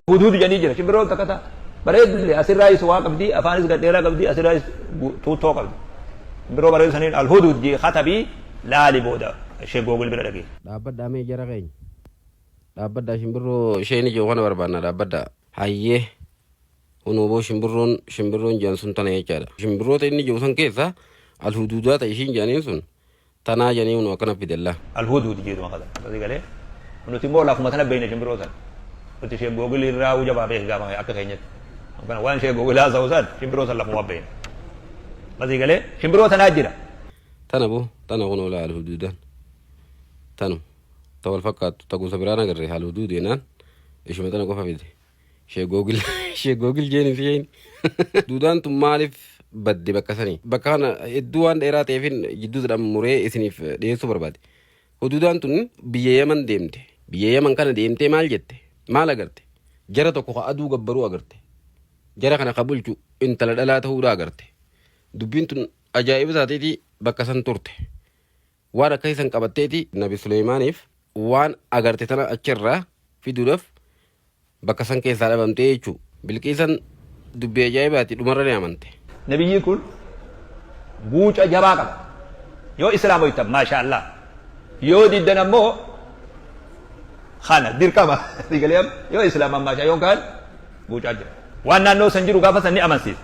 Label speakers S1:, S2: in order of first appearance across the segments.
S1: Huduud jedhanii jira. Shimbirroon takka ta bareeddullee asirraayis waa qabdi, afaanis gad dheeraa qabdi, asirraayis tuuttoo qabdi. Shimbirroo bareedu saniin alhuduud jee katabii laali booda ishee Google bira dhaqi.
S2: Dhaabbadhaa mee jara keenya. Dhaabbadhaa shimbirroo isheen ijoo kana barbaanna dhaabbadhaa. Hayyee. Kunoo boo shimbirroon shimbirroon jedhan sun tana jechaadha. Shimbirroota inni jiru san keessa alhuduudaa ta'e ishiin jedhaniin sun Tanaa janii kunoo akkana fidella.
S1: Alhuduud jeetuma katan. Akkasii galee nuti immoo lafuma tana beeyna shimbirroo san. Nuti ishee googilii irraa uu jabaa beeki gaafa akka keenyatti. Kana waan ishee googilii haasa'u san shimbirroo san lafuma beeyna. Akkasii galee shimbirroo tanaa jira.
S2: Tana boo tana kunoo laa alhuduudan. Tanu ta wal fakkaattu ta gosa biraan agarre alhuduud jennaan ishuma tana qofa fide. Shee googil shee googil jeen isheen. Duudaan tun maaliif badde bakka sanii? Bakka kana hedduu waan dheeraa ta'eefin jidduudhaan muree isiniif dhiyeessuu barbaade. Huduudaan tun biyya Yaman deemte. Biyya Yaman kana deemtee maal jette? Maal agarte? Jara tokko ka aduu gabbaruu agarte. Jara kana ka bulchu intala dhalaa ta'uudha agarte. Dubbiin tun ajaa'iba taateeti bakka san turte. Waan akkasii san qabatteeti Nabi Suleymaaniif waan agarte tana achirraa fiduudhaaf bakka san keessaa dhabamtee jechuu. Bilqiisan dubbii ajaa'ibaati dhumarra ni amante.
S1: Nabiyyiin kun guuca jabaa qaba. Yoo islaamoytan maasha Allah. Yoo diddan ammoo kana dirqama. Sii galee amma yoo islaaman maasha yoon kaan guucaa jira. Waan naannoo san jiru gaafa san ni amansiisa.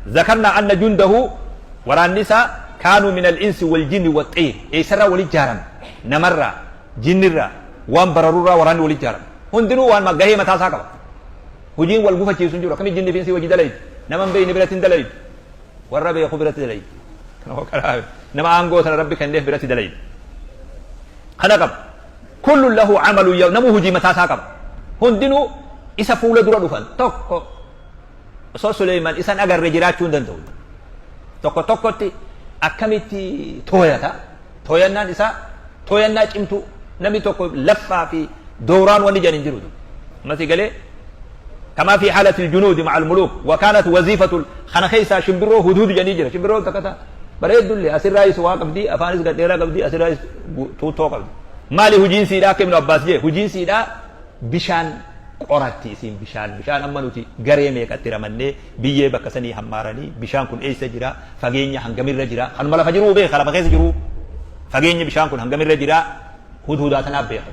S1: Zakarnaa anna jundahu waraanni isaa kaanuu min al-insi wal jinni wa xayr eessarraa wali ijaarame namarraa jinnirraa waan bararurraa waraanni wali ijaarame hundinuu waan gahee mataa isaa qaba. Hojiin wal gufachiisu hin jiru akkamitti jinni fi insii wajji dalaydi nama hin beekne biratti hin dalaydu warra beeku biratti dalaydi. Nama aangoo sana rabbi kenneef biratti dalaydi. Kana qaba. Kullun lahu amalun ya namuu hojii mataa isaa qaba. Hundinuu isa fuula dura dhufan tokko osoo Suleyman isan agarre jiraachuu hin danda'u. Tokko tokkotti akkamitti tooyata? Tooyannaan isaa tooyannaa cimtuu namni tokko laffaa fi dooraan wanni jedhan hin jiru. Ammasii galee kamaa fi haalati aljunuudi ma'a almuluuk wa kaanat waziifatu kana keessaa shimbirroo huduud jedhanii jira. Shimbirroon takka ta bareeddullee asirraayis waa qabdi afaanis gadheeraa qabdi asirraayis tuuttoo qabdi. Maali hujiin siidhaa akka Ibnu Abbaas jee hujiin siidhaa bishaan qoratti isiin bishaan bishaan amma nuti garee meeqatti ramannee biyyee bakka sanii hammaaranii bishaan kun eessa jira fageenya hangamirra jira kanuma lafa jiruu beeka lafa keessa jiruu fageenyi bishaan kun hangamirra jira hudhudaa tanaaf beeka.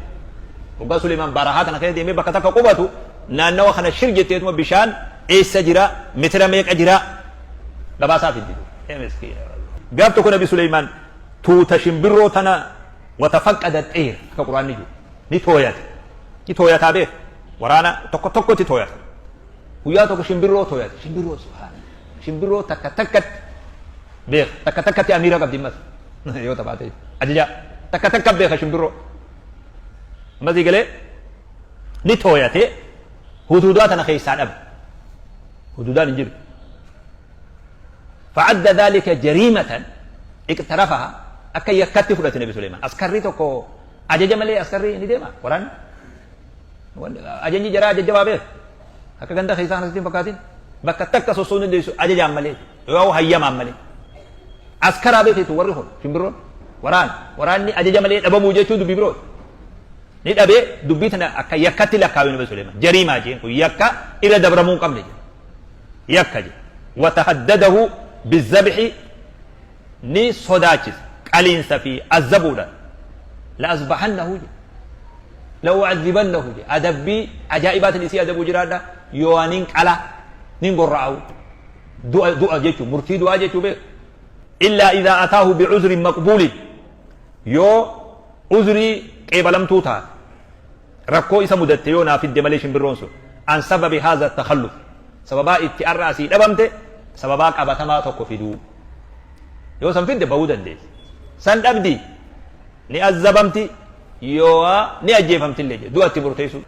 S1: Hoggaa Suleemaan barahaa tana keessa deemee bakka takka qubatu naannawa kana shir jetteetuma bishaan eessa jira mitira meeqa jira gabaasaa fiddi. Gaaf tokko Nabi Suleemaan tuuta shimbirroo tana watafaqqada xeer akka quraanni jiru ni tooyate ni tooyataa beeka waraana tokko tokkotti tooyata guyyaa tokko shimbirroo tooyate shimbirroo subhaana shimbirroo takka takkatti beeka takka takkatti amiira qabdi ammas yoo taphaate ajaja takka takka beeka shimbirroo ammasii galee ni tooyate huduudaa tana keessaa dhabe huduudaan hin jiru Fa'adda dhaalika jariimatan iqtarafaha akka yakkatti fudhate Nabi Suleymaan. Askarri tokko ajaja malee askarri ni deema waraanni. Ajajni jaraa jajjabaa beeku. Akka ganda keessaa kanatti hin fakkaatin. Bakka takka sossoo hin dandeessu ajajaan malee yoo hayyamaan malee. Askaraa beektu warri kun shimbirroon waraan waraanni ajaja malee dhabamuu jechuun dubbii birooti. Ni dhabee dubbii tana akka yakkatti lakkaa'u Nabi Suleymaan. Jariimaa jeen kun yakka irra dabramuu hin qabne jedhe. Yakka jedhe. Watahaddadahu bizzabhi ni sodaachise qaliinsa fi azzabuudhaan. La azbahannahu jedhe. La u'adhibannahu jedhe. Adabbii ajaa'ibaatiin isii adabuu jiraadha. Yoo aniin qala nin gorra'awu. Du'a du'a jechuun murtii du'aa jechuu beeku. Illaa idhaa ataahu bi'uzrin maqbuulin. Yoo uzrii qeebalamtuu taate rakkoo isa mudatte yoo naa fidde malee shimbirroon sun an sababi haadha takhalluf sababaa itti arra asii dhabamte sababaa qabatamaa tokko fiduu yoo san fidde bahuu dandeessi san dhabdi ni azzabamti yoo ni ajjeefamtillee jedhe du'a itti murteessuu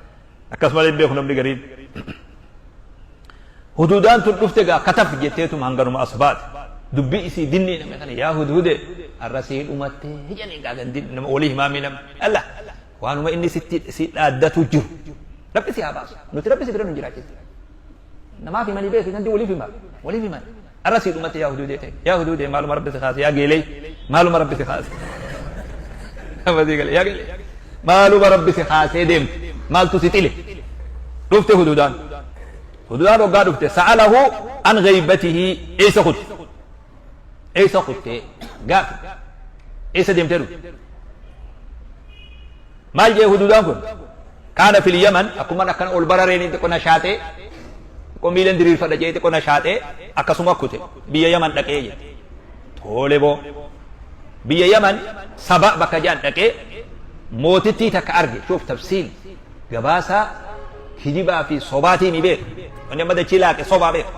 S1: akkas malee hin beeku namni gariin Hududaan tun dhufte gaa kataf jetteetuma hanganuma as baate. Dubbii isii dinnii nama kana yaa hudhude har'a sii dhumatte jedhanii gaa gandi nama walii himaamii namni. Allah waanuma inni sitti si dhaaddatu jiru. Rabbi si haa baasu. Nuti rabbi si bira nu jiraachisu. Namaaf himanii beeki gandi waliif hima. Waliif himan. Har'a sii dhumatte yaa hududee ta'e. Yaa hududee maaluma rabbi si kaase yaa geelee maaluma rabbi si kaase. Nama sii galee yaa geelee maaluma rabbi si kaasee deemte maaltu si xile. Dhufte hududaan. Hududaan hoggaa dhufte sa'alahu an ghaybatihi, eessa kutte? Eessa kutte? Gaafi. Eessa deemtee dhufte? Maal jee hududaan kun? Kaana fil Yaman, akkuma akkana ol barareen xiqqoo nashaatee, xiqqoo miilan diriirfadha jee xiqqoo nashaatee akkasuma kute, biyya Yaman dhaqee jette. Toole boo. Biyya Yaman Saba bakka jedhan dhaqee mootittii takka arge. Shuuf tafsiil gabaasaa kijibaa fi sobaatii ni beeka. Wanni amma dachii laaqe sobaa beeka.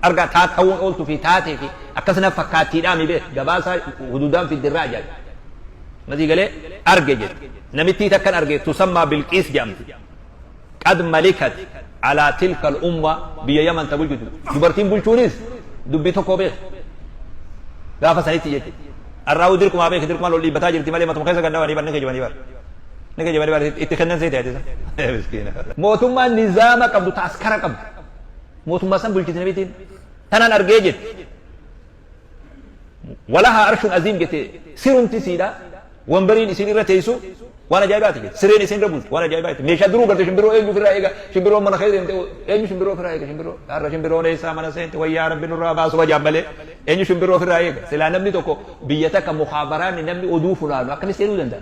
S1: Argaa taa ta'uun ooltu fi taatee fi akkasuma fakkaattiidhaa mi beeka. Gabaasaa hududaan fiddirraa ajaa'iba. Masii galee arge jette. Namittii takkan arge, tusammaa Bilqiis jedhamti. Qad malikat alaa tilka al-umma, biyya Yaman ta bulchitu. Dubartiin bulchuunis dubbii tokko beeka. Gaafa sanitti jechuudha. Arraa'uu dirqumaa beeka, dirqumaan ol dhiibbataa jirti malee matuma keessa gandawanii bar ni kijibanii bar. Ni kijibanii bar, itti kennan seete ati isa. Miskiina. Mootummaan nizaama qabdu, ta askara qabdu. Mootummaa san bulchiti namittiin. Tanaan argee jette. Walahaa arshun aziim jette, sirumti siidha, wambariin isiin irra teessu waan ajaa'ibaati jette, sireen isiin irra bultu waan ajaa'ibaati. Meeshaa duruu garte, shimbirroo eenyu ofirraa eega? Shimbirroon mana keessa deemte, eenyu shimbirroo ofirraa eega? Shimbirroo har'a shimbirroon eessaa mana seente? Wayyaa Rabbi nurraa baasu wajaan malee eenyu shimbirroo ofirraa eega? Silaa namni tokko biyya takka mukaabaraan namni oduu funaanu akkami seenuu danda'a?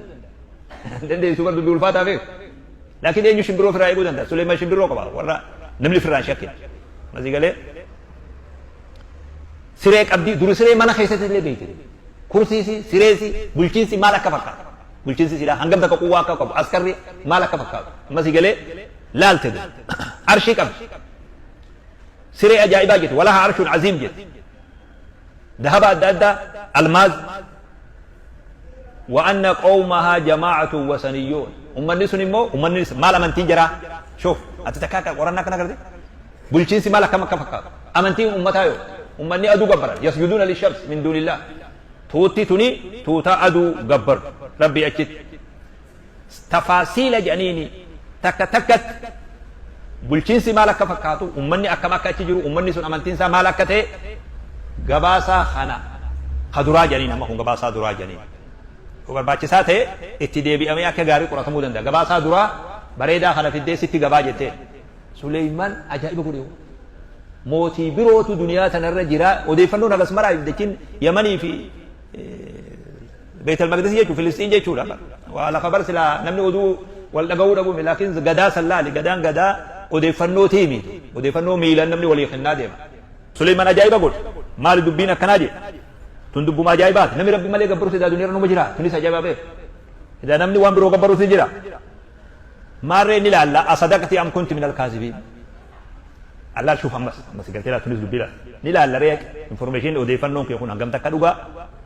S1: Dandeessu bar, dubbii ulfaataa beeku. Laakiin eenyu shimbirroo ofirraa eeguu danda'a? Suleeman shimbirroo qaba, warra namni ofirraa hin shakkine. Masii galee siree qabdi, duri siree mana keessatti illee beekti. Kursiisi, sireesi, bulchiinsi maal akka fakkaatu, bulchiinsi silaa hangam takka quwwaa akka qabu, askarri maal akka fakkaatu ammasii galee laalte. Dur arshii qabdi, siree ajaa'ibaa jette. Walaha arshun aziim jette, dahaba adda addaa, almaaz. Wa anna qawmahaa jamaa'atun wasaniyyoon, ummanni sun immoo ummanni maal amantiin jaraa? Shuf, ati takka akka qorannaa akkana garte, bulchiinsi maal akkam akka fakkaatu, amantiin ummataa yoo ummanni aduu gabbaran, yasjuduuna lishams min duunillah, tuutti tuni tuuta aduu gabbaru Rabbii achitti. Tafaasiila jedhaniini takka takkatti bulchiinsi maal akka fakkaatu, ummanni akkam akka achi jiru, ummanni sun amantiin isaa maal akka ta'e gabaasaa kana ka duraa jedhaniin. Amma kun gabaasaa duraa jedhaniin, yoo barbaachisaa ta'e itti deebi'amee akka gaarii qoratamuu danda'a. Gabaasaa duraa bareedaa kana fiddee sitti gabaa jettee. Suleyman ajaa'iba godhe. Mootii birootu duniyaa tanarra jira, odeeffannoon hagas maraa jechiin Yamanii fi Beetal Maqdis jechuun Filisxiin jechuudha. Waa lafa bar silaa namni oduu wal dhaga'uu dhabuun, laakiin gadaa san laali, gadaan gadaa odeeffannoo tiimi, odeeffannoo miilan namni walii kennaa deema. Suleyman ajaa'iba godhe. Maali dubbiin akkanaa jedhe? Tun dubbuma ajaa'ibaati. Namni Rabbi malee gabbaru sidaa duniyaa irra numa jira. Tunis ajaa'iba beeku. Sidaa namni waan biroo gabbaru si jira. Maarree ni laalla, asadaqti am kunti minal kaazibiin. Allah shuuf, ammas ammas gartee laa, tunis dubbii laal ni laalla ree, information odeeffannoon kee kun hangam takka dhugaa,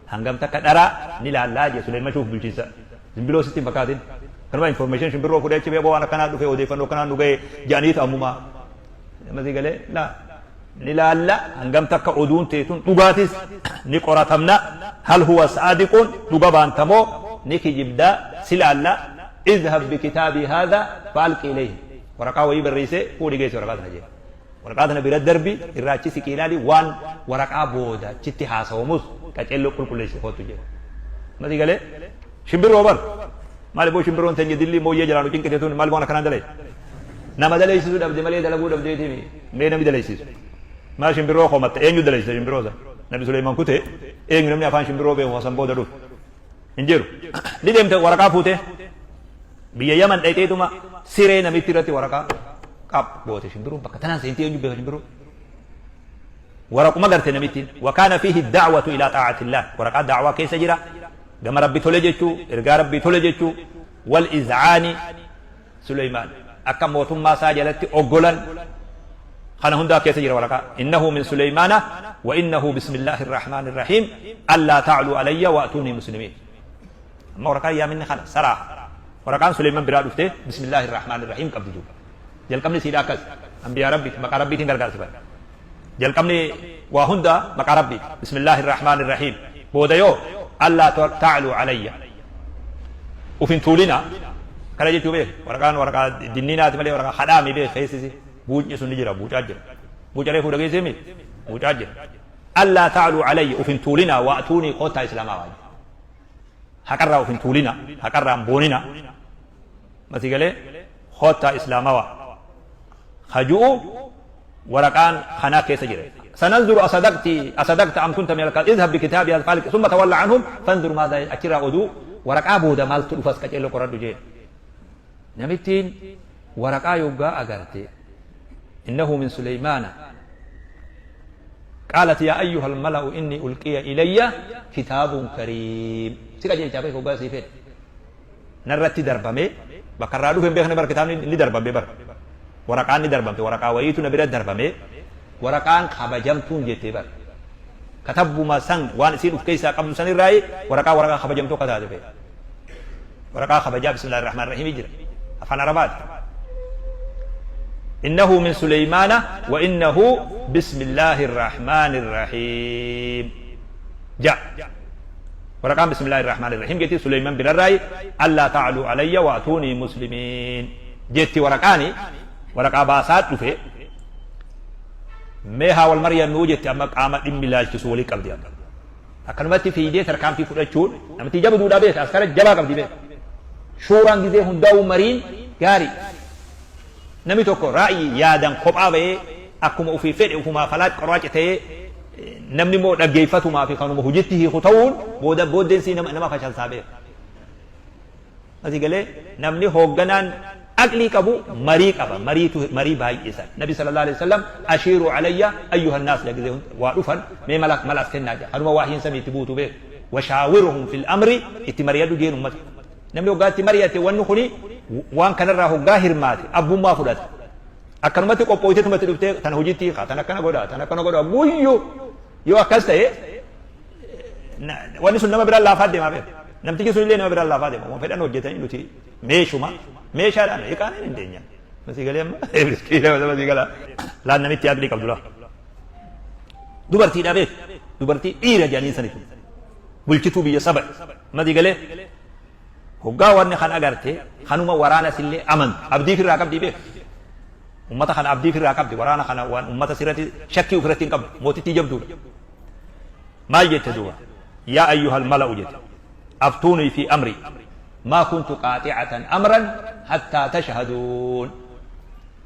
S1: hangam takka dharaa ni laallaa jee Suleyman. Shuuf, bulchiinsa simbiroo sitti hin fakkaatin. Kanuma information shimbirroo fudhee achi beekoo, waan akkanaa dhufe, odeeffannoo akkanaa nu gahe jedhaniitu ammumaa namasi galee laa ni laalla, hangam takka oduun teetun dhugaatis ni qoratamna. Hal huwa saadiqun, dhuga baantamoo ni kijibdaa si laalla. Idhab bikitaabii haadha faalqi ilayhi, waraqaa wayii barreessee fuudhi geessi, waraqaa tana jee, waraqaa tana bira darbi, irraa achi siqii ilaali, waan waraqaa booda achitti haasawamus qaceelloo qulqulleessi kootu jee. Masii galee shimbirroo bar maali boo, shimbirroon teenya dillii mooyyee jalaa nu cinqite tun maal waan akkanaan dalee nama daleessisu dhabde malee dalaguu dhabdeetimi. Mee namni daleessisu maal shimbirroo komatta? Eenyu daleessisa shimbirroo san? Nabi Suleyman kute, eenyu namni afaan shimbirroo beeku hasan booda dhufe hin jiru. Ni deemte, waraqaa fuute, biyya Yaman dhayxeetuma siree namitti irratti waraqaa qab goote. Shimbiroon bakka tanaan seentii, eenyu beeka shimbiroo? Waraquma garte namittiin, wakaana fiihi da'watu ilaa xaa'atillah, waraqaa da'waa keessa jira, gama Rabbi tole jechuu, ergaa Rabbii tole jechuu, wal iz'aani Suleymaan akka mootummaa isaa jalatti oggolan kana hundaa keessa jira waraqaa. Innahu min Suleymaana wa innahu bismillaahi irrahmaani irrahiim, allaa ta'luu alayya wa'tuunii muslimiin. Amma waraqaan yaaminni kana saraaha waraqaan Suleyman biraa dhufte bismillaahi irrahmaani irrahiim qabdi duuba. Jalqabni siidha akkas anbiyaa Rabbiiti, maqaa Rabbiitiin gargaarsifan. Jalqabni waa hundaa maqaa Rabbiiti, bismillaahi irrahmaani irrahiim. Booda yoo allaa ta'luu alayya, uf hin tuulinaa kana jechuu beek. Waraqaan waraqaa dinniinaati malee waraqaa hadhaami beek. Keessisi buucni sun ni jira, buucaa jira, buuca reefuu dhageessee miti, buucaa jira. Allaa ta'luu alayya, uf hin tuulinaa, wa'tuunii, koottaa islaamaa waa haqarraa uf hin tuulinaa, haqarraa hin booninaa. Masii galee Koottaa islaamawa ka ju'u waraqaan kanaa keessa jira. Sananzuru asadaqti asadaqta am kunta minal kaadhibiin idhab bikitaabi hadha faalqi summa tawalla anhum fanzur maadha achirraa oduu waraqaa booda maaltu dhufas qaceello qoradhu jeen. Namittiin waraqaa yoggaa agarte innahu min Suleymaana qaalat yaa ayyuha almala'u inni ulqiya ilayya kitaabun kariim si qajeelchaa beeka hoggaa sii fedhe narratti darbame bakka irraa dhufe hin beekne bar kitaabni ni darbame bar waraqaan ni darbamte waraqaa wayiitu na bira darbame waraqaan kabajamtuun jettee bar katabbuma san waan isiin uf keessaa qabdu san irraayi waraqaa waraqaa kabajamtuu akka taate beeka waraqaa kabajaa bismillaahi rahmaan rahiimii jira afaan arabaati innahu min suleymaana wa innahu bismillaahi rahmaani rahiim ja Waraqaan Bismillaahi Rahmaani Rahiim jetti Suleyman birarraayi allaa ta'aluu alayya wa'tuunii muslimiin jetti waraqaani waraqaa baasaa dhufe mee haa wal mariyannuu jetti amma qaama dhimmi laalchisu walii qabdi amma akkanumatti fiidee tarkaanfii fudhachuun namatti jabduudhaa beeka askara jabaa qabdi beeka shuuraan gizee hundaa'uu mariin gaarii Namni tokko ra'yi, yaadan kophaa bahee akkuma ufii fedhe ufumaa falaax qoraac ta'ee namni immoo dhaggeeffatumaa fi kanuma hujitti hiiku ta'uun booda booddeen sii nama, nama fashalsaa beeka. Asii galee namni hoogganaan aqlii qabu marii qaba mariitu marii baay'isa. Nabi sallallahu alaihi wasallam ashiiru alayya ayyuhan naas jedha waa dhufan mee mala mala as kennaa jedha. Kanuma waahiin samii itti buutu beeka. Washaawirhum fil amri itti mariyadhu jeen ummata. Namni hoggaa itti mari'ate wanni kuni waan kanarraa hoggaa hirmaate abbummaa fudhata. Akkanumatti qophooyteetuma itti dhuftee tana hojiitti hiikaa, tana akkana godhaa, tana akkana godhaa guyyu yoo akkas ta'e wanni sun nama biraan laafaa deemaa beeka. Namtichi sun illee nama biraan laafaa deema. Waan fedhan hojjetanii nuti meeshuma meeshaadhaan hiikaan hin dandeenya. Masii galee amma miskiina masii galaa. Laan namitti aqlii qabdu laa. Dubartiidhaa beeka. Dubartii dhiira jedhanii sanitu. Bulchituu biyya saba. Masii galee Hoggaa wanni kan agarte kanuma waraana sillee amantu abdii firraa qabdii beek. Ummata kana abdii firraa qabdi waraana kana waan ummata sirratti shakkii ofirratti hin qabdu mootittii jabduudha. Maal jette duuba yaa ayyuhal mala'u jette aftuunii fi amri maa kuntu qaaxi'atan amran hattaa tashhaduun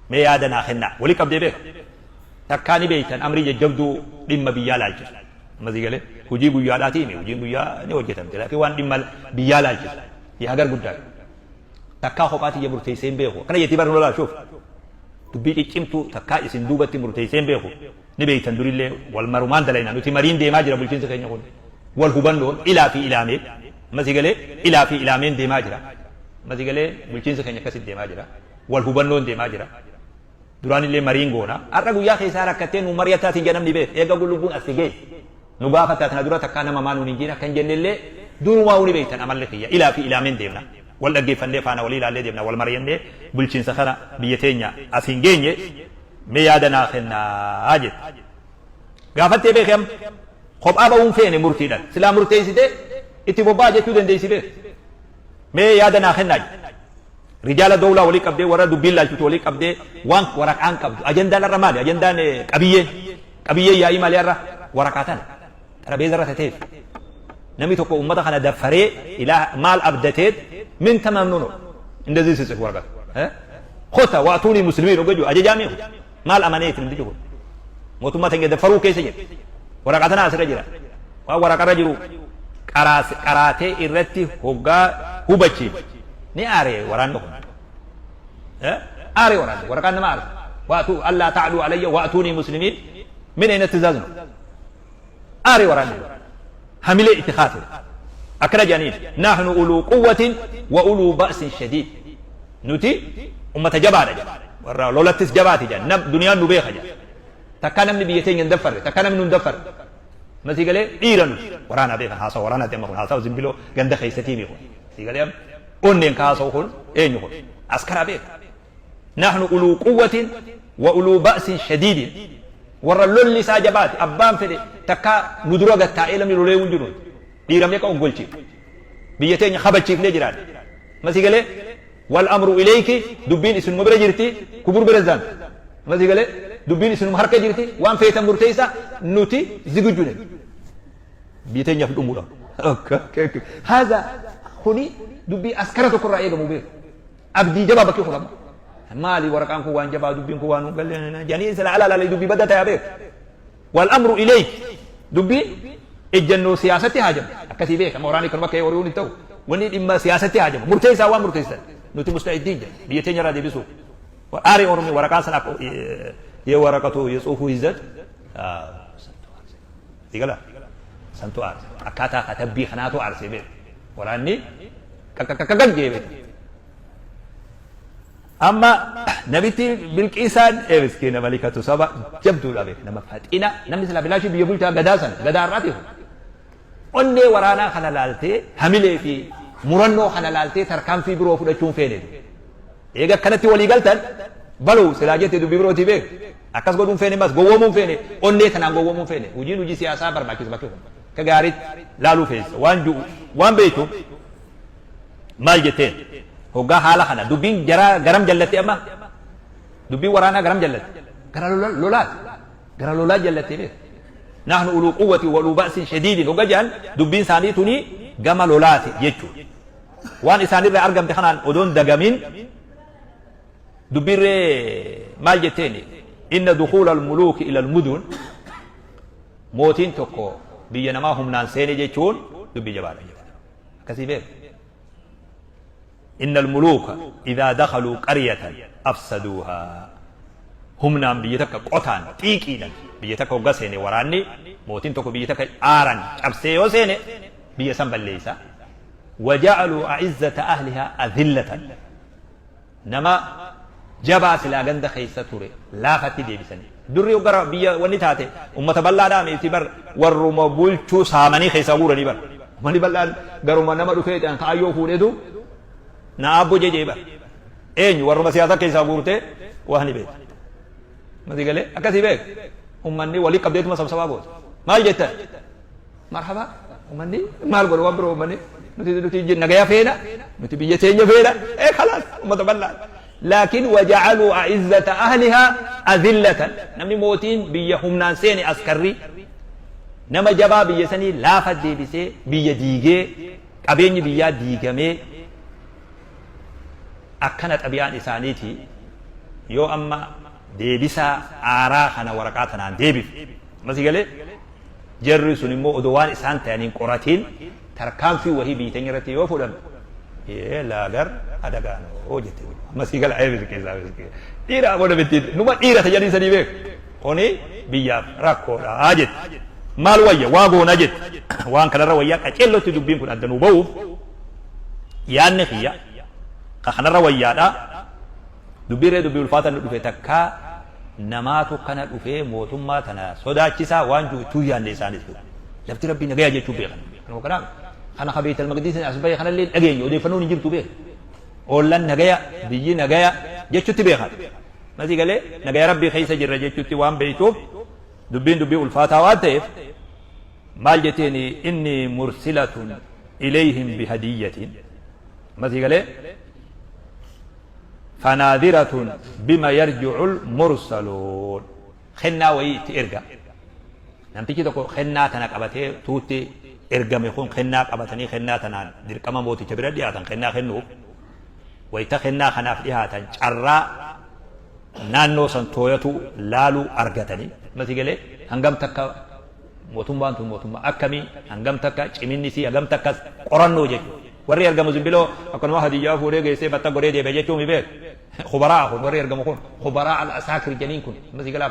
S1: mee yaada naa kennaa wali qabdee beek. Takkaa ni beektan amrii jajjabduu dhimma biyyaa laalchisu. Amma sii galee hojii guyyaadhaatii himi hojiin guyyaa ni hojjetamte laakiin waan dhimma biyyaa laalchisu yaa gar guddaa takkaa kophaa tiyya murteessee hin beeku akkana jettii barnoo laashuuf dubbii ciccimtuu takkaa isin duubatti murteessee hin beeku ni beektan durillee wal marumaan dalayna nuti mariin deemaa jira bulchiinsi keenya kun wal hubannoon ilaa fi ilaamee amma sii galee ilaa fi ilaameen deemaa jira amma sii galee bulchiinsi keenya akkasitti deemaa jira wal hubannoon deemaa jira Duraan illee mariin goona. Har'a guyyaa keessaa rakkattee nu mari'attaa siin jedha namni beek. Eega lubbuun as si geesse. Nu gaafattaa tana dura takkaa nama maa nuun hin jiin akka hin jenne illee durumaa ni beektan amalli kiyya. Ilaa fi ilaameen deemna. Wal dhaggeeffannee faana walii ilaallee deemna. Wal mari'annee bulchiinsa kana biyya teenya as hin geenye mee yaada naa kennaa jette. Gaafattee beeki amma. Kophaa ba'uun feene murtiidhaan. Silaa murteessitee itti bobba'aa jechuu dandeessi beeki. Mee yaada naa kennaa jette. Rijaala dowlaa walii qabdee warra dubbiin laalchitu walii qabdee waan waraqaan qabdu ajandaan har'a maali ajandaan qabiyyeen qabiyyeen yaa'ii maali har'a waraqaa tana xarabeeza irra tateef namni tokko ummata kana daffaree ilaa maal abdateet min tamamnuno እንደዚህ ሲጽፍ ወረቀት kota wa'tuunii muslimiin oga jiru ajajaa meeku maal amaneeti namtichi kun mootummaa teenya daffaruu keessa jira waraqaa tana asirra jira waan waraqarra jiru qaraatee irratti hoggaa hubachiif ni aare waraanni kun aare waraanni waraqaan nama aarsa wa'tuu allaa ta'luu alayya wa'tuunii muslimiin min ayna tizaaz no aare waraanni kun hamilee itti kaase akkana jedhaniin nahnu uluu quwwatin wa uluu ba'sin shadiid nuti ummata jabaadha jedha warra lolattis jabaati jedha nam duniyaan nu beeka jedha takkaa namni biyya teenya hin daffarre takkaa namni nu hin daffarre masii galee dhiira nuti waraanaa beekan haasawa waraanaati amma kun haasawa zimbiloo ganda keessatii mi kun sii galee amma onneen ka haasawu kun eenyu kun askaraa beeka nahnu uluu quwwatin wa uluu ba'sin shadiidin warra lolli isaa jabaate abbaan fedhe takkaa nu dura gattaa'ee namni lolee hin jiru dhiira meeqa oggolchiif biyya teenya kabachiifnee jiraanne masii galee wal amru ilayki dubbiin isinuma bira jirti kubur pirezidaant masii galee dubbiin isinuma harka jirti waan feetan murteessa nuti zigujjune biyya teenyaaf dhumuudha haza kuni dubbii askara tokko irraa eegamu beeku abdii jabaa bakki kun amma Maali waraqaan kun waan jabaa, dubbiin kun waan hin galle jedhanii sila ala laalanii dubbii badda ta'e beek. Wal amru ilayk, dubbiin ejjannoo siyaasatti haajama. Akkasii beeka mooraan kanuma akka horiiwwan hin ta'u. Wanni dhimma siyaasatti haajama. Murteessaa waan murteessan nuti musta'iddiin jedha biyya teenya irraa deebisuuf. Aaree Oromoo waraqaan sana የወረቀቱ የጽሁፉ ይዘት sigala santu aarse, akkaataa katabbii kanaatu aarse beek. Waraanni qaqqaqqaqqaq jee beek. Amma namitti Bilqiisaan miskiina malikatu saba jabduudha beek, nama faxina, namni silaa bilaashii biyya bulchaa gadaa sana gadaa har'aati. Onnee waraanaa kana laaltee, hamilee fi murannoo kana laaltee, tarkaanfii biroo fudhachuun feene. Eega akkanatti walii galtan baluu silaa jette dubbii birootii beek. Akkas godhuun feene, mas gowwoomuun feene, onnee tanaan gowwoomuun feene. Hojiin hojii siyaasaa barbaachisa, bakki kun akka gaariitti laaluu feessa waan ju'u waan beektu. Maal jetteen hoggaa haala kana dubbiin jaraa garam jallatte? Amma dubbiin waraanaa garam jallatte? Gara lolaati, gara lolaa jallatte beek. Nahnu uluu quwwati wa uluu ba'sin shadiidin hogga jedhan, dubbiin isaanii tuni gama lolaati jechuudha. Waan isaanirraa argamte kanaan odoon dagamin dubbiirree maal jetteen? Inna dukuula almuluuki ila almudun, mootiin tokko biyya namaa humnaan seene jechuun dubbii jabaadha jechuudha. Akkasii beek. Inna almuluuka idaa dakhaluu qaryatan afsaduuhaa, humnaan biyya takka qotaan xiiqiidhan biyya takka hogga seene waraanni, mootiin tokko biyya takka aaran cabsee yoo seene, biyya san balleeysa. Waja'aluu a'izzata ahlihaa adhillatan, nama jabaa silaa ganda keessa ture laafatti deebisanii. Durri gara biyya wanni taate ummata bal'aadhaa miti bar, warruma bulchuu saamanii keessaa guuranii bar. Uummanni bal'aan garuma nama dhufee ta'an kaayyoo fuudheetu na aabbo jejee bar. Eenyu? Warruma siyaasa keessaa guurtee waa ni beektu. Mati galee akkasii beek. Uummanni walii qabdeetuma sabsabaa goota. Maal jettan? Marhaba. Uummanni maal godhu waan biroo? Uummanni nuti nagaya feena, nuti biyya teenya feena, ee khalaas, ummata bal'aa. Laakiin waja'aluu a'izzata ahlihaa adillatan, namni mootiin biyya humnaan seene askarri nama jabaa biyya sanii laafa deebisee, biyya diigee, qabeenyi biyyaa diigamee. Akkana xabi'aan isaaniiti. Yoo amma deebisaa aaraa kana waraqaa tanaan deebif masii galee, jarri sun immoo odoo waan isaan ta'aniin qoratiin tarkaanfii wahii biyya teenya irratti yoo fudhan laagar adagaanoo jette. Masii gala ee miskiisa miskiisa dhiira aboo namitti numa dhiira tajanii sanii beek, kuni biyyaaf rakkoodha jette. Maal wayya? Waa goona jette. Waan kanarra wayyaa qaceellotti dubbiin kun adda nuu ba'uuf yaanni kiyya ka kanarra wayyaadha. Dubbiirree dubbii ulfaata nu dhufe takkaa namaatu kana dhufee mootummaa tana sodaachisaa waan jiru ittuu yaanne isaanis lafti rabbii nagaya jechuu beekan. Kanuma kanaaf kana ka Beeytal Maqdiisin as bahe kanallee dhageenye, odeeffannoon hin jirtu beek. Oollan nagaya, biyyi nagaya jechutti beekan. Masii galee nagaya rabbii keessa jirra jechutti waan beektuuf, dubbiin dubbii ulfaataa waan ta'eef maal jetteen? Inni mursilatun ilayhim bihadiyyatin, masii galee, fanaadiratun bima yarji'ul mursaluun, kennaa wayii itti erga. Namtichi tokko kennaa tana qabatee tuutti ergame kun kennaa qabatanii kennaa tanaan dirqama mooticha bira dhiyaatan. Kennaa kennuuf wayita kennaa kanaaf dhiyaatan carraa naannoo san tooyatu laaluu argatanii, masii galee, hangam takka mootummaan tun mootummaa akkamii, hangam takka ciminni isii, hangam takka qorannoo jechuudha. Warri ergamu zimbiloo akkanuma hadiyyaa fuudhee geessee batta godhee deebi'e jechuun mi beeku. Kubaraa kun, warri ergamu kun kubaraa al asaakir janiin kun, masii galaa,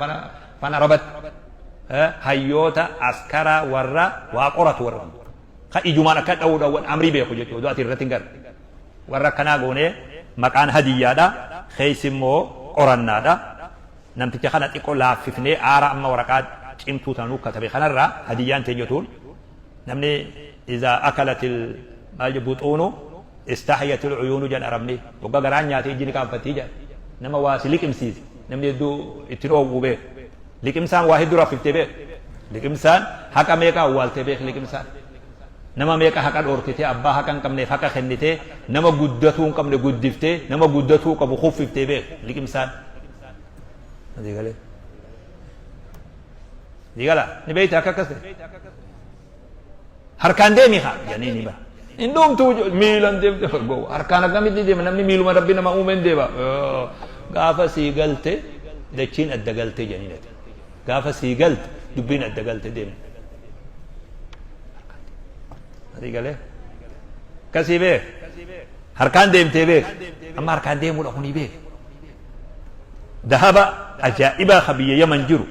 S1: afaan Arabatti hayyoota askaraa warra waa qoratu, warra kun ka ijumaan akka dha'uudhaan amrii beeku jechuudha. Ati irratti hin garre warra akkanaa goonee maqaan hadiyyaadha, keessi immoo qorannaadha. Namticha kana xiqqoo laaffifnee aara amma waraqaa cimtuu tanuu katabe kanarraa hadiyyaan teenyatuun namni izaa akalatil maal buxuunu istahyatil uyuunu jedhan Arabni, waggaa garaan nyaate ijji ni qaanfattii jedhan. Nama waa si liqimsiise namni hedduu ittiin oowwuu beek. Liqimsaan waa hedduu raffiftee beek. Liqimsaan haqa meeqa awwaaltee beek. Liqimsaan nama meeqa haqa dhoorkitee, abbaa haqa hin qabneef haqa kennitee, nama guddatuu hin qabne guddiftee, nama guddatuu qabu kuffiftee beek liqimsaan. Galee gala ni beeyta akka akkas ta'e harkaan deemi haa jedhanii ni bara. Hin dhumtu, miilan deemte gowwa. Harkaan akkamitti deema namni? Miiluma rabbi nama uumeen deema. Gaafa sii galte dachiin adda galte jedhaniin ati. Gaafa sii galte dubbiin adda galte deemne. Asii galee? Akkasii beek. Harkaan deemtee beek. Amma harkaan deemuudha kunii beek. Dahaba ajaa'ibaa ka biyya Yaman jiru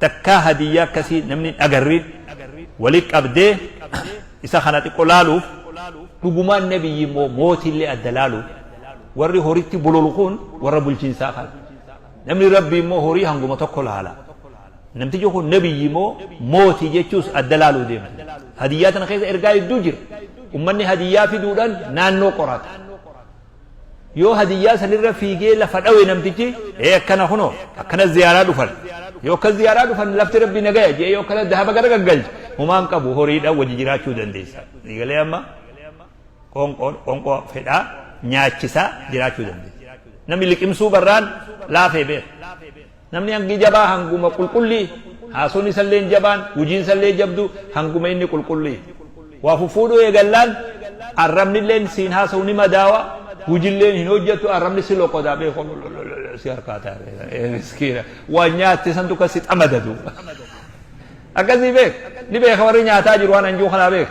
S1: takkaa hadiyyaa akkasii namni hin agarriin wali qabdee isa kana xiqqo laaluuf dhugumaan nabiyyi immoo mootiillee adda laaluuf warri horitti bololu kun warra bulchiinsaa kana. Namni rabbii immoo horii hanguma tokko laala. Namtichi kun nabiyyi moo mootii jechuus adda laaluu deema. Hadiyyaa tana keessa ergaa hedduu jira. Ummanni hadiyyaa fiduudhaan naannoo qorata. Yoo hadiyyaa sanirra fiigee lafa dhawe namtichi ee akkana kunoo akkana ziyaaraa dhufan. Yoo akkas ziyaaraa dhufan lafti rabbi nagaya jee yoo akkana dahaba gara gaggalche humaan qabu horiidhaan wajji jiraachuu dandeessa. Galee amma qoonqoo qoonqoo fedhaa nyaachisaa jiraachuu dandeessa. Namni liqimsuu barraan laafee beeka. Namni hangi jabaa hanguma qulqullii, haasonni isalleen jabaan, hujiin isallee jabdu hanguma inni qulqullii. Waa fuffuudhuu eegallaan arrabnilleen siin haasawu ni madaawa, hujilleen hin hojjattu arrabni si loqodaa beeku si harkaa taa'e miskiina waan nyaatte santu kan si xamadatu. Akkasii beek ni beeka warri nyaataa jiru waan anjuu kanaa beeka.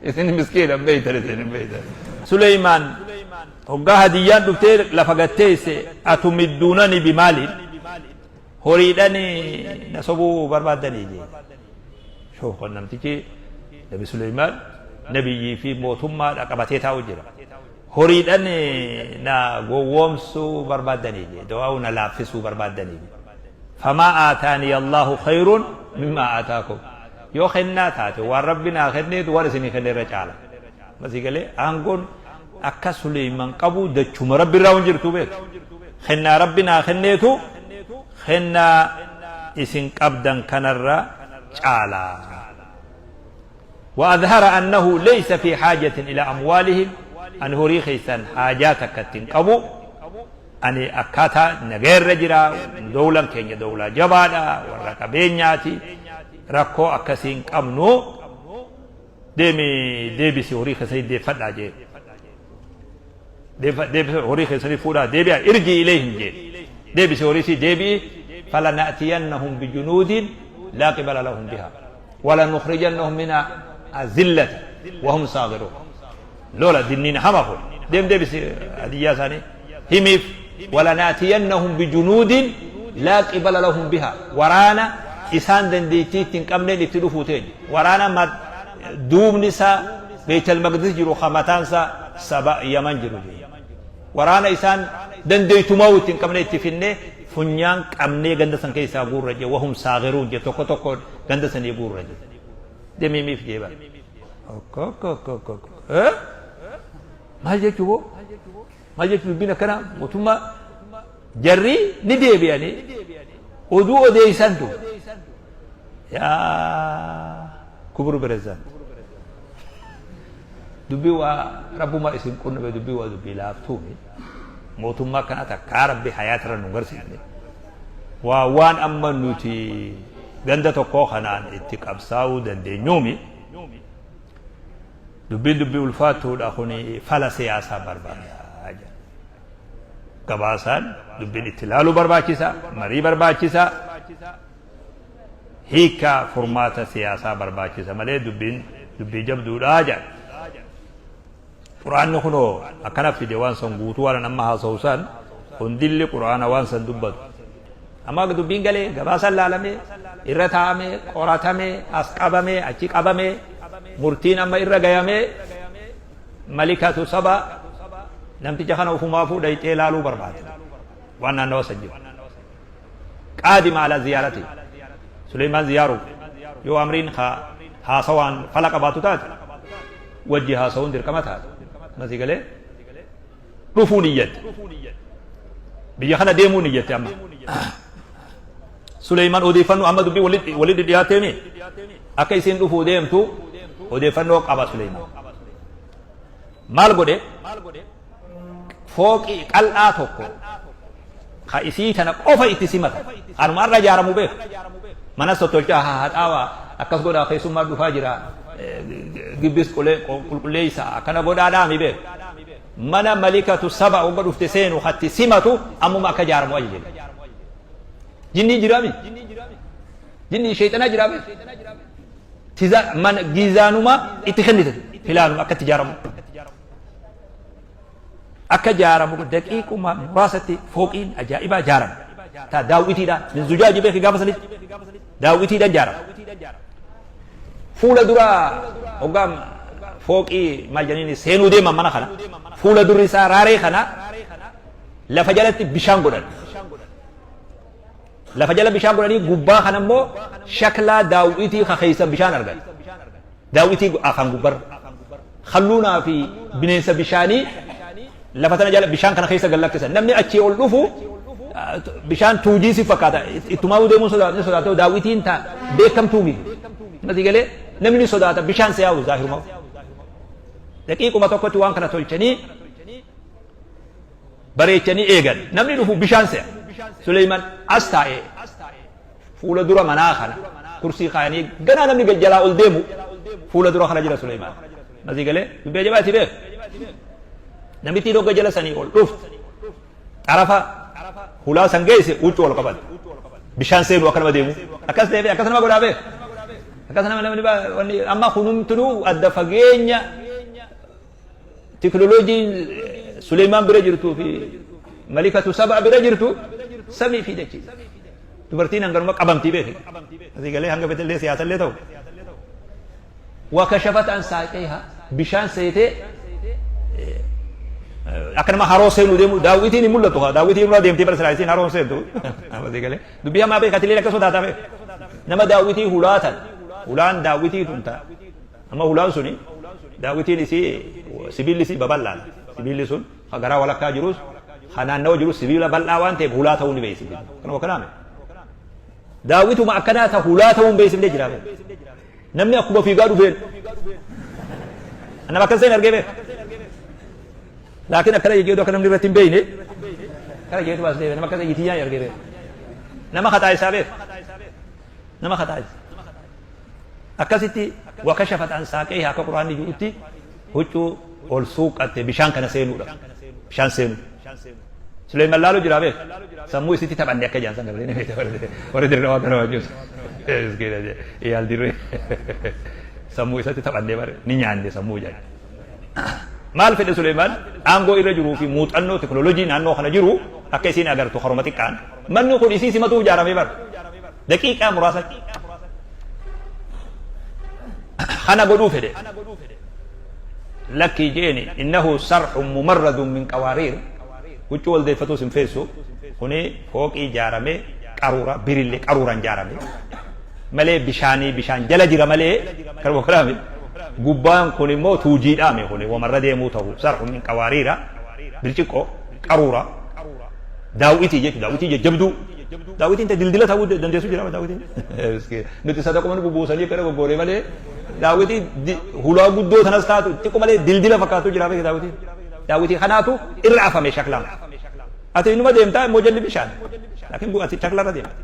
S1: Isin miskiina hin beeytan isin hin beeytan. Suleymaan Hoggaa hadiyyaan dhuftee lafa gad teesse atumidduunani bimaaliin horiidhan na sobuu barbaaddanii jee. Shoof kan namtichi Nabi Suleymaan nabiyyii fi mootummaadha qabatee taa'u jira. Horiidhan na gowwoomsuu barbaaddanii jee. Du'aa'uu na laaffisuu barbaaddanii jee. Famaa aataanii Allahu khayrun mimmaa aataakum. Yoo kennaa taate waan rabbi naa kenneetu waan isinii kenne irra caala. Masii galee aangoon akka Suleyman qabu dachuma rabbi irraa hin jirtu beek. Kennaa rabbi naa kenneetu kennaa isin qabdan kanarra caala. وأظهر أنه ليس في حاجة إلى أموالهم أن هوري خيسان حاجات كتن قبو أني أكاتا نغير جرا دولة كينيا دولة جبادا ورا قبينياتي ركو أكسين قبنو Deemi deebisi horii keessanii deeffadhaa jee. Deebisi horii keessanii fuudhaa deebi'a irji ilayhim jee. Deebisi horii isii deebi'i falana'tiyannahum bijunuudin laa qibala lahum biha walanukhrijannahum mina azillati wahum saagiruun. Lola dinniin hama kun deem deebisi hadiyyaa isaanii himiif walana'tiyannahum bijunuudin laa qibala lahum biha waraana isaan dandeettii itti hin qabneen itti dhufuu teenya waraana duubni isaa beeytal maqdis jiru ka mataan isaa saba yaman jiru jee waraana isaan dandeettumaa itti hin qabne itti finnee funyaan qabnee ganda san keessaa guurra jee wahum saagiruun jee tokko tokko ganda sanii guurra jee demiimiif jee bara Maal jechuu boo? Maal jechuu dubbiin akkanaa mootummaa jarri ni deebi'anii oduu odeessantu yaa kuburu pirezidaanti dubbii waa rabbumaa isin qunname dubbii waa dubbii laaftuumi mootummaa akkanaa takkaa rabbi hayaatirra nu garsiifne waa waan amma nuti ganda tokkoo kanaan itti qabsaa'uu dandeenyuumi Dubbiin dubbii ulfaattuudha kuni fala siyaasaa barbaada jedha. Gabaasaan dubbiin itti ilaaluu barbaachisa, marii barbaachisa, hiikkaa furmaata siyaasaa barbaachisa malee dubbiin dubbii jabduudha jedha. Qur'aanni kunoo akkana fide waan san guutuu waan amma haasa'u san hundilli qur'aana waan san dubbatu. Amma dubbiin galee gabaasaan laalamee irra taa'amee qoratamee as qabamee achi qabamee murtiin amma irra gayamee malikatu saba namticha kana ufumaafuu dhayxee laaluu barbaade waan naannawa san jiru. Qaadima ala ziyaarati Suleymaan ziyaaruuf yoo amriin haasawaan fala qabaatu taate wajji haasawuun dirqama taate masii galee dhufuu niyyatte biyya kana deemuu niyyatte amma Suleymaan odeeffannoo amma dubbii walitti dhiyaateemi akka isiin dhufuu deemtu odeeffannoo qaba Suleymaan maal godhe fooqii qal'aa tokko ka isii tana qofa itti simata anuma irra ijaaramu beeku manas tottolchaa haa haxaawaa akkas godhaa keessummaa dhufaa jira gibbis qulqulleessa akkana godhaa dhaami beeku. Mana malikatu saba hogga dhufte seenu hatti simatu ammuma akka jaaramu ajaje. Jinnii jiraami? Jinnii sheexanaa jiraame? Tiza mana gizaanuma itti kennite filaanuma akka itti jaaramu. Akka jaaramu daqiiquma muraasatti fooqiin ajaa'ibaa jaarame. Ta daawwitiidha. Min zujaaji beeki gaafa sanitti daawwitiidhaan jaarame. Fuula dura hoggaa fooqii maal jedhaniin seenuu deeman mana kana fuula durri isaa raaree kana lafa jalatti bishaan godhan. Lafa jala bishaan godhanii gubbaa kana immoo shaklaa daawwitii ka keessa bishaan argan. Daawwitii afaan gubbarra. Kalluunaa fi bineensa bishaanii lafa tana jala bishaan kana keessa gad lakkisan. Namni achii ol dhufu bishaan tuujii si fakkaata. Ittumaa deemuun sodaata ni sodaata daawwitiin ta beekamtuu miti. Mati galee namni ni sodaata bishaan si yaa'u zaahiruma. Daqiiquma tokkotti waan kana tolchanii bareechanii eegan. Namni dhufu bishaan se'a. Suleyman as taa'ee fuula dura manaa kana kursii kaayanii ganaa namni gad jalaa ol deemu fuula dura kana jira Suleymaan. Masii galee dubbii ajabaa itti beeku. Namittiin hogga jala sanii ol dhuftu xarafa hulaa san geesse huccuu ol qabate. Bishaan seenu akka nama deemu. Akkas deemee akkas nama godhaa beeku. Akkas nama namni wanni amma kunumtinuu adda fageenya Teknoloojiin Suleymaan bira jirtuu fi Malikatu Saba bira jirtu samii fi dachii. Dubartiin hanganuma qabamtii beeki. Asii galee hanga fetellee siyaasallee ta'u. Wakashafat an saaqeeha bishaan seetee akka nama haroo seenuu deemu daawwitiin hin mul'atu haa daawwitiin irraa deemtee bara silaa isiin haroon seentu. Asii galee dubbii hamaa beeka atilee akka sodaataa beeka. Nama daawwitii hulaatan hulaan daawwitii tun ta'a. Amma hulaan suni daawwitiin isii sibiilli isii babal'aadha. Sibiilli sun ka garaa walakkaa jirus ka naannawa jirus sibiila bal'aa waan ta'eef hulaa ta'uu ni beeksifti. Kanuma kanaame. Daawwituma akkanaa ta hulaa ta'uu hin beeksifne jira. Namni akkuma fiigaa dhufeen. Nama akkas ta'in argee beeka. Laakiin akkana jejjeetu akka namni irratti hin beekne akkana jeetu as deebi'e nama akkas ijjitiyyaan argee beeka. Nama kaxaa isaa beeka. Nama kaxaa isaa. Akkasitti wakashafat an saaqeeha akka Qur'aanni ju'utti huccuu ol suuqqatte bishaan kana seenuudha. Bishaan seenuu. Suleyman laalu jira beek. Sammuu isitti taphanne akka jaan san gartee ni beekta warri dirree waan kana waan jiru. Miskiina jee iyaal dirree sammuu isatti taphanne bare ni nyaanne sammuu jaan. Maal fedhe Suleyman aangoo irra jiruu fi muuxannoo teknoolojii naannoo kana jiru akka isiin agartu karuma xiqqaan. Manni kun isii simatuuf ijaaramee bara. Daqiiqaa muraasa kana godhuu fedhe. Lakkii jeeni innahu sarhun mumarradun min qawaariir huccuu wal deeffatus hin feessu kuni fooqii ijaarame qaruura birillee qaruuraan ijaarame malee bishaanii bishaan jala jira malee kanuma kalaami gubbaan kun immoo tuujiidhaame kuni wamarra deemuu ta'u sarhun min qawaariira bilciqqoo qaruura daaw'itii jechuudha daaw'itii jajjabduu daaw'itiin ta dildila ta'uu dandeessu jira daaw'itiin nuti sadaquma nu bubuusanii akkana goggooree malee daaw'itii hulaa guddoo tanas taatu xiqqoo malee dildila fakkaatu jira beekta daaw'itiin daaw'itii kanaatu irra afame shaklaan ati inuma deemtaa immoo jalli bishaan laakiin ati shakla irra deemta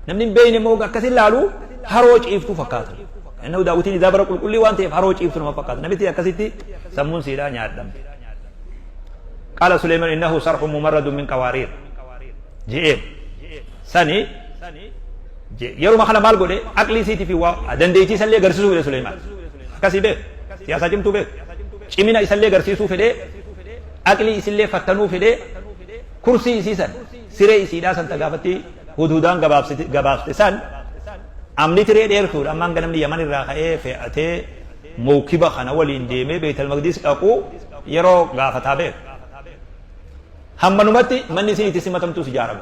S1: namni hin beekne immoo akkas ilaalu haroo ciiftuu fakkaata inni daaw'itiin isaa bara qulqullii waan ta'eef haroo ciiftu nama fakkaata namitti akkasitti sammuun siidhaa nyaadhamte. Qaala Suleyman innahu sarhun mumarradun min qawaariir je'een sani yeruma kana maal godhe aqlii isiitii fi waa dandeettii isallee garsiisuu fedhe Suleyman akkasii beek siyaasaa cimtuu beek cimina isallee garsiisuu fedhe aqlii isillee fattanuu fedhe kursii isii san siree isiidhaa san tagaafatti hudhudaan gabaabsite san amni tiree dheertuudha ammaan ganamni yaman irraa ka'ee fe'atee mawkiba kana waliin deemee Beeytal Maqdis dhaqu yeroo gaafataa beeka. Hammanumatti manni isiin itti simatamtus ijaarame.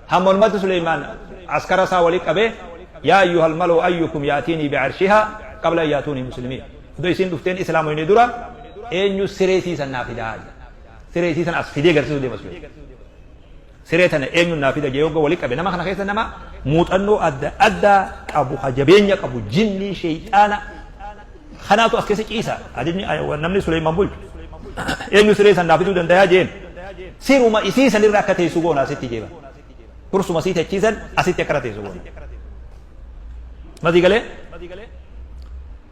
S1: Hammanumatti Suleymaan askara isaa wali qabee yaa ayyuhal maloo ayyukum yaatiinii bi'arshihaa qabla an yaatuunii muslimiin. Odoo isiin dhufteen islaamoyne dura eenyu siree isii san naa fidaa jedha. Siree isii san as fidee garsiisuu deema Suleymaan. Siree tana eenyu naa fida jee yogga wali qabe nama kana keessa nama muuxannoo adda addaa qabu ka jabeenya qabu jinnii sheeyxaana kanaatu as keessa ciisa ajajni namni Suleymaan bulchu eenyu siree san naa fiduu dandayaa jeen siruma isii san irra akka teessu goona asitti jeeba kursuma sii techiisan asitti akkana teessu goona masii galee.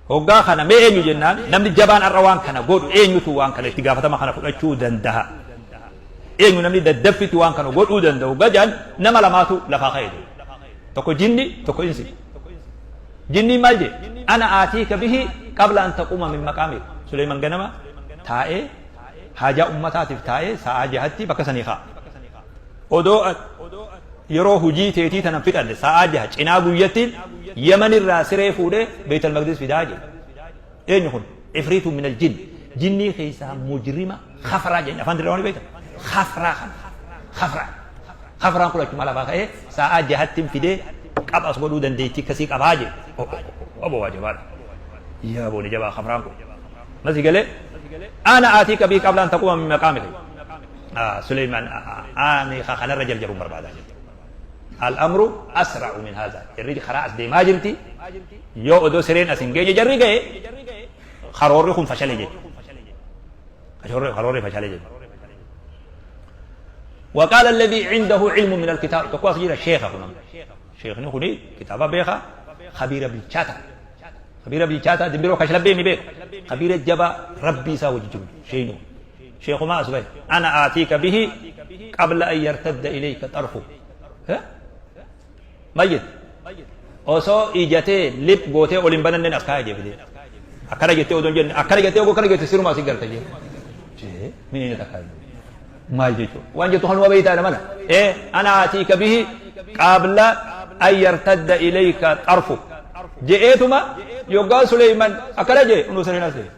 S1: Hoggaa kana mee eenyu jennaan, namni jabaan har'a waan kana godhu eenyutu waan kana itti gaafatama kana fudhachuu dandaha? Eenyu namni daddaffitti waan kana godhuu danda'u? Gajaan nama lamaatu lafaa ka'e. Tokko jinni, tokko insi. Jinniin maal jee? Ana aatiika bihi qabla an taquuma min maqaamik. Suleyman ganama taa'ee haajaa ummataatiif taa'ee sa'aa 6tti bakka sanii ka'a. Odoo yeroo hujii teetii tana fixanne sa'aa 6 cinaa guyyattiin Yaman irraa siree fuudhee Beeytal Maqdis fidaa jedhe. Eenyu kun? Ifriitu minal jinn. Jinnii keessaa mujrima khafraa jedhan, afaan dirraa ni beektan. Khafraa kana. Khafraa. Khafraan kun achuma lafaa ka'ee sa'aa 6ttiin fidee qaba as godhuu dandeettii akkasii qabaa jedhe. Obbo waa jabaadha. Yaa booni jabaa khafraan kun. Masi galee ana aatii qabii qablaan taquma min maqaamika. Suleymaan ani kanarra jarjaruun barbaadaa jedhe. Al-amru asra'u min haadha. Jarri karaa as deemaa jirti. Yoo odoo sireen as hin geenye jarri ga'e, karoorri kun fashale jechuudha. Karoorri fashale jechuudha. وقال الذي عنده علم من الكتاب، tokko as jira, sheekha kun. Sheekni kuni kitaaba beeka, khabiira bilchaata, khabiira bilchaata, dimbiroo kashlabbee mi beeku, khabiira jabaa rabbii isaa wajji jiru. Sheeynu sheekumaa as bahe, ana aatiika bihi qabla an yartadda ilayka xarfu. Maal jette? Osoo ijatee lip gootee ol hin banannen as kaaya jee fidee. Akkana jettee odoo hin jenne, akkana jettee ogoo akkana jette sirumaa si garta jee. Jee mini takkaa maal jechuudha? Waan jettu kanuma beeytaa namana. Ee, ana aatiika bihi qabla an yartadda ilayka xarfu je'eetuma yoggaa Suleyman akkana jee unu sireen as ta'e.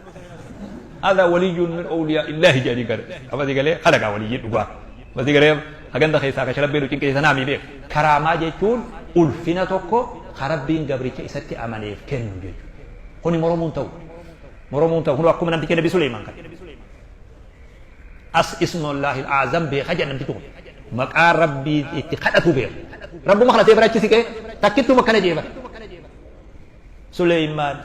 S1: Hada waliyyun min awliyaa illaahi jedhanii gara. Amma galee kana gaa waliyyiin dhugaa. Amma galee haganda keessaa ka shalabbee nu cinqisiisa naamii beeku. Karaamaa jechuun ulfina tokko ka Rabbiin gabricha isatti amaneef kennu jechuudha. Kuni moromuun ta'u. Moromuun ta'u. Kun akkuma namticha Nabi Suleyman kan. As ismullaahi al-aazam beeka jedha namtichi kun. Maqaa Rabbii itti kadhatu beeka. Rabbuma kadhatee bira achi siqee takkittuma akkana jee bara. Suleymaan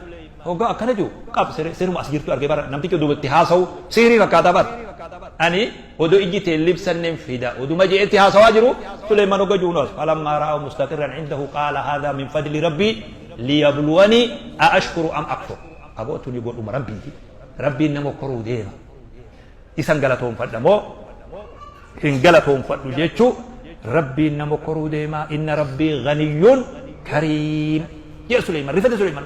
S1: hoggaa akkana jiru qab siruma as jirtu argee bara namtichi oduu itti haasa'u sihirii fakkaataa bara. Ani oduu ijji tee libsanneen fida oduma je'etti haasawaa jiru. Suleymaan hoggaa jiru as falammaa ra'ahu mustaqirran indahu qaala haadhaa min fadli rabbii liyabluwanii a ashkuru am akfur. Aboo, tuni godhuma rabbiiti. Rabbiin nama koruu deema. Isan galatoonfadha moo hin galatoonfadhu jechuu rabbiin nama koruu deema. Inna rabbii ganiyyuun kariim jedhe Suleyman. Rifate Suleyman,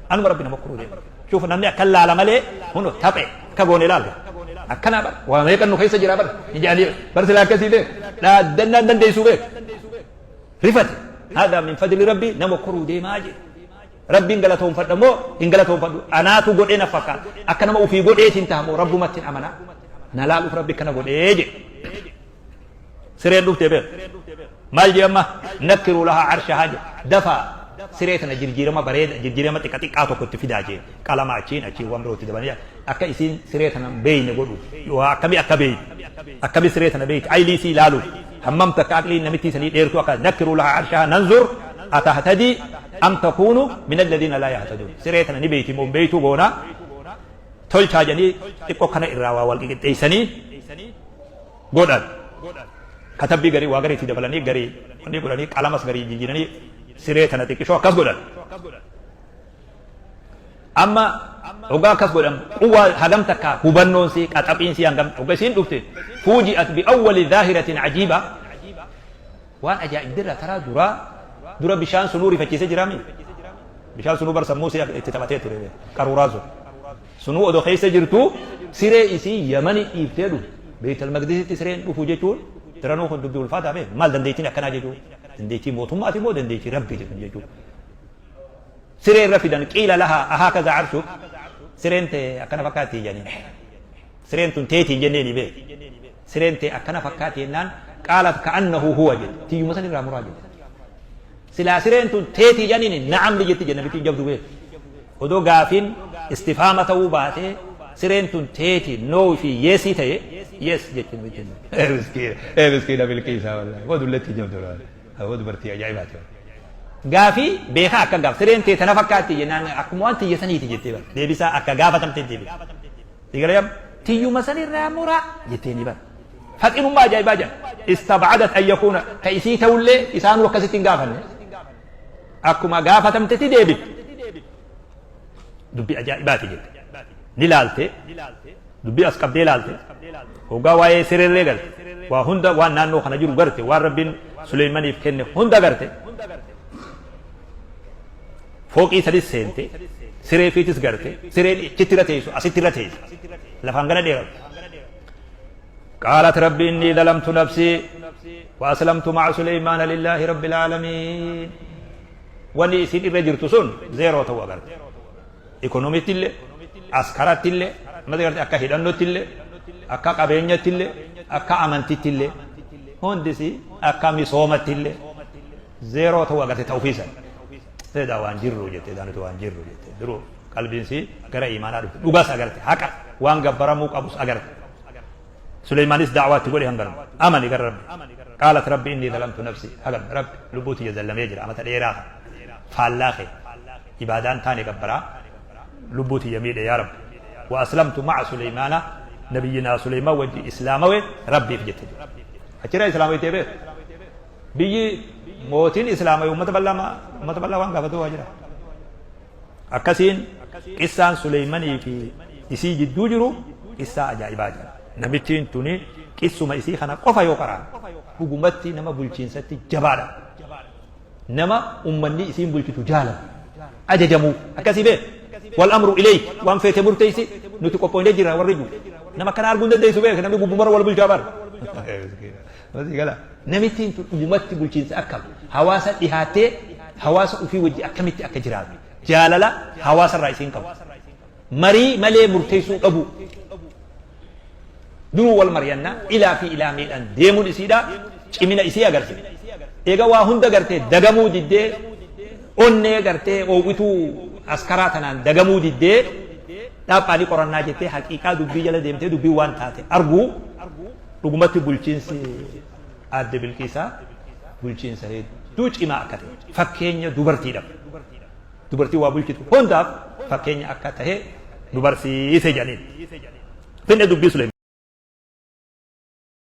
S1: anuma rabbi nama koruu deema. Shuuf, namni akka laala malee huno taphe akka goone ilaalta akkanaa bara waa meeqan nu keessa jira bara ni jedhanii bar silaa akkasii beek dhaaddannaan dandeessuu beek. Rifate. Haadha min fadli rabbii nama koruu deemaa jedhe. Rabbiin galatoonfadha moo hin galatoonfadhu? Anaatu godhee na fakkaata, akka nama ofii godheetiin ta'a moo rabbumatti hin amanaa? Na laaluuf rabbi akkana godhee jedhe. Sireen dhuftee beeku maal jee amma? Nakkiruu lahaa arshahaa jedhe. Dafaa siree tana jirjiirama bareeda, jirjiirama xiqqa xiqqaa tokko itti fidaa jee. Qalama achiin achiin waan biroo itti dabalanii akka isiin siree tana hin beeyne godhu. Waa akkamii akka beeyte, akkamii siree tana beeyte, aylii isii ilaaluuf hammam takka aqliin namittii sanii dheertuu akka. Nakkiruu lahaa arshahaa nanzur atahtadii am takuunu min alladhiina laa yahtadun. Siree tana ni beeyti moo hin beeytuu goonaa tolchaa jedhanii xiqqoo kana irraa waa wal qixxeessanii godhan. Katabbii garii waa garii itti dabalanii, garii wanni godhanii, qalamas garii jijjiiranii siree tana xiqqishoo akkas godhan. Amma hoggaa akkas godhan quwwaa hagam takka hubannoon si qaxaphiin si hangam hogga isiin dhufte. Fuuji'at biawwali zaahiratin ajiiba, waan ajaa'ibdirraa karaa duraa dura bishaan sunuu rifachiisee jiraami. Bishaan sunuu bar sammuu si itti taphatee ture. Qaruuraa sun sunuu odoo keessa jirtu siree isii Yamani dhiiftee dhufu Beeytal Maqdisitti sireen dhufu jechuun tiranuu kun dubbii ulfaataa bee. Maal dandeettiin akkanaa jechuun? Dandeettii mootummaati moo dandeettii rabbiiti kun jechuun? Siree irra fidan. Qiila lahaa ahaakaza arshuk, sireen tee akkana fakkaatti jedhaniin. Sireen tun teetiin jenneeni bee, sireen tee akkana fakkaatti jennaan, qaalat ka'annahu huwa jette. Tiyyuma san irraa muraa jette. Silaa sireen tun teetii jedhaniin, na'am ni jetti jenna. Bittiin jabdu beeku odoo gaafiin istifaama ta'uu baatee sireen tun teeti no fi yesii ta'e yes jechuun bittiin. Miskiina, miskiina Bilqiisaa, wallahi wadulletti jabdu laala dubartii ajaa'ibaati. Gaafii beekaa akka gaaf sireen tee tana fakkaatti jennaan, akkuma waan tiyya saniiti jettee bara deebisaa akka gaafatamtee deebite. Sigalee tiyyuma sanirraa muraa jettee ni bara. Faxinummaa ajaa'ibaa jedha. Istabcadat an yakuuna ka isii ta'ullee isaanuu akkasitti hin gaafanne. Akkuma gaafatamtetti deebite. Dubbii ajaa'ibaati jette. Ni laalte, dubbii as qabdee laalte, hoggaa waa'ee sireellee garte, waa hunda waan naannoo kana jiru garte, waan Rabbiin Suleeymaniif kenne hunda garte. Fooqii sadis seente, siree fiitis garte, sireen achitti irra teessu asitti irra teessu. Lafaan gana dheeratu. قالت ربي إني ظلمت نفسي وأسلمت مع سليمان لله رب العالمين. Wanni isin irra jirtu sun zeeroo ta'uu agarte. Ikonomiitti illee, askaratti illee, mata garte akka hidhannootti illee, akka qabeenyatti illee, akka amantitti illee, hundisi akka misoomatti illee zeeroo ta'uu agarte ta'uu fiisan. Seedaa waan jirru jette, nuti waan jirru jette. Duruu qalbiin gara imaanaa dhufte. Dhugas agarte, haqa waan gabbaramuu qabus agarte. Suleymaanis da'waatti godhe hanganuma. Amani gara Rabbi. قالت ربي إني ظلمت نفسي. Hagan Rabbi lubbuuti jallamee jira amata dheeraa faallaa kee ibaadaan taane gabbaraa lubbuuti yamiidhe yaa Rabbi. وأسلمت مع سليمان نبينا سليمان wajji islaamawe Rabbiif jette. Achirraa islaamawee beeku. Biyyi mootiin islaamawee uummata bal'aa waan gaafatu waa jira. Akkasiin qissaan Suleymanii fi isii jidduu jiru qissaa ajaa'ibaa jira. Namittiin tuni qissuma isii kana qofa yoo qaraan dhugumatti nama bulchiinsatti jabaadha. Nama ummanni isiin bulchitu jaalatu. Ajajamuu akkasii beek. والأمر إليك waan feete murteessi nuti qophoonee jira warri jiru. Nama akkana arguu hin dandeessu beek, namni gubbumara wal bulchaa bara. Namittiin tun dhugumatti bulchiinsa akkam hawaasa dhihaattee hawaasa ofii wajji akkamitti akka jiraatu jaalala hawaasarraa isiin qabu. Marii malee murteessuu dhabu. Duruu wal mari'annaa ilaa fi ilaa miidhaan deemuun isiidha cimina isii agarsiisa. Egaa waa hunda gartee dagamuu diddee, onnee gartee oowwituu askaraa tanaan dagamuu diddee, dhaaphaanii qorannaa jettee haqiiqaa dubbii jala deemtee dubbii waan taate arguu, dhugumatti bulchiinsi aadde Bilqiisaa bulchiinsa hedduu cimaa akka ta'e, fakkeenya dubartiidhaaf, dubartii waa bulchitu hundaaf fakkeenya akka ta'e nu barsiise jedhaniin. Finne dubbii Suleeman.